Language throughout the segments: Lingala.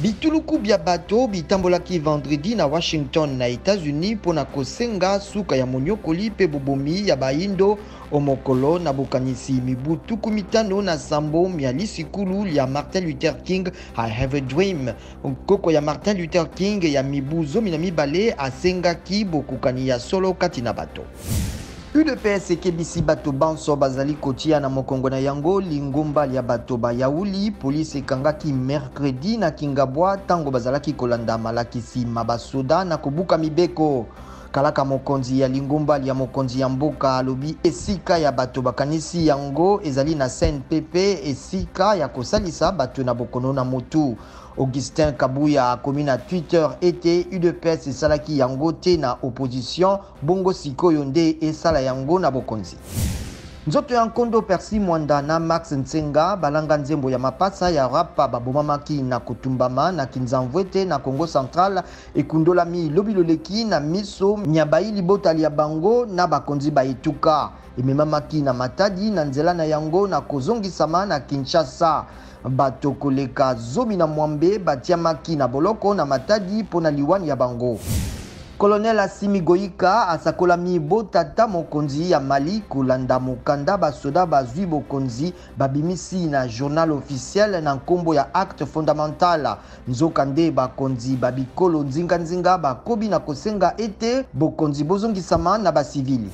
Bituluku bya bato bitambolaki vendredi na Washington, na Etats-Unis, mpo na kosenga suka ya monyokoli mpe bobomi ya bayindo o'mokolo na bokanisi mibu 57 mya lisikulu lya Martin Luther King, I Have a Dream. Nkoko ya Martin Luther King ya mibu 12 asengaki bokokani ya solo kati na bato. UDPS ekebisi bato banso bazali kotia na mokongo na yango lingomba lya bato ba yauli. Polisi ekangaki mercredi na Kingabwa ntango bazalaki kolanda malakisi ma basoda na kobuka mibeko. Kalaka mokonzi ya lingomba lya mokonzi ya mboka alobi esika ya bato bakanisi yango ezali na CNPP, esika ya kosalisa bato na bokono na motu. Augustin Kabuya akomi na Twitter ete UDPS esalaki yango te na opposition, bongo sikoyo nde esala yango na bokonzi. Nzoto ya nkondo Percy Mwanda na Max Nsenga, balanga nzembo ya mapasa ya rap babomamaki na kotumbama na Kinzamvuete na Congo Central, ekundolami lobi loleki na miso mya bayi libota lya bango na bakonzi ba etuka. Ememamaki na Matadi na nzela na yango na kozongisama na Kinshasa. Bato koleka 18 batiamaki na boloko na Matadi mpo na liwani ya bango. Colonel Assimi Goïta asakolami botata mokonzi ya Mali kolanda mokanda basoda bazwi bokonzi babimisi na journal officiel na nkombo ya acte fondamental. Nzokande bakonzi ba bikolo nzinganzinga bakobi na kosenga ete bokonzi bozongisama na basivili.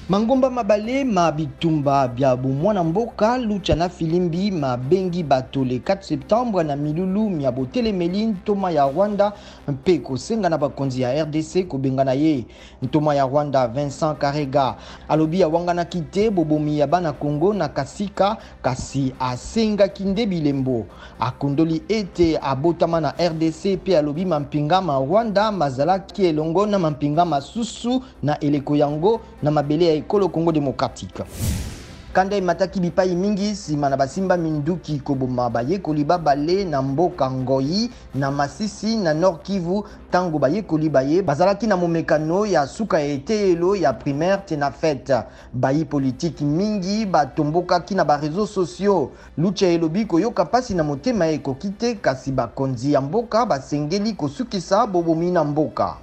Mangomba mabale ma bitumba bya bomwana mboka Lucha na Filimbi mabengi bato le 4 septembre na milulu mya botelemeli ntoma ya Rwanda mpe kosenga na bakonzi ya RDC kobengana ye. Ntoma ya Rwanda Vincent Karega alobi awanganaki te bobomi ya bana Congo na Kasika, kasi asengaki nde bilembo. Akundoli ete abotama na RDC mpe alobi mampinga ma Rwanda mazalaki elongo na mampinga masusu na eleko yango na mabele ya ekolo Congo démocratique. Kanda emataki bipai mingi nsima na basimba minduki koboma bayekoli babale na mboka Ngoi na Masisi na Nord Kivu, ntango bayekoli baye bazalaki na momekano ya suka ya eteyelo ya primaire te na fete. Bayi politiki mingi batombokaki na bareseau sociaux. Lucha elobi koyoka mpasi na motema ekoki te, kasi bakonzi ya mboka basengeli kosukisa bobomi na mboka.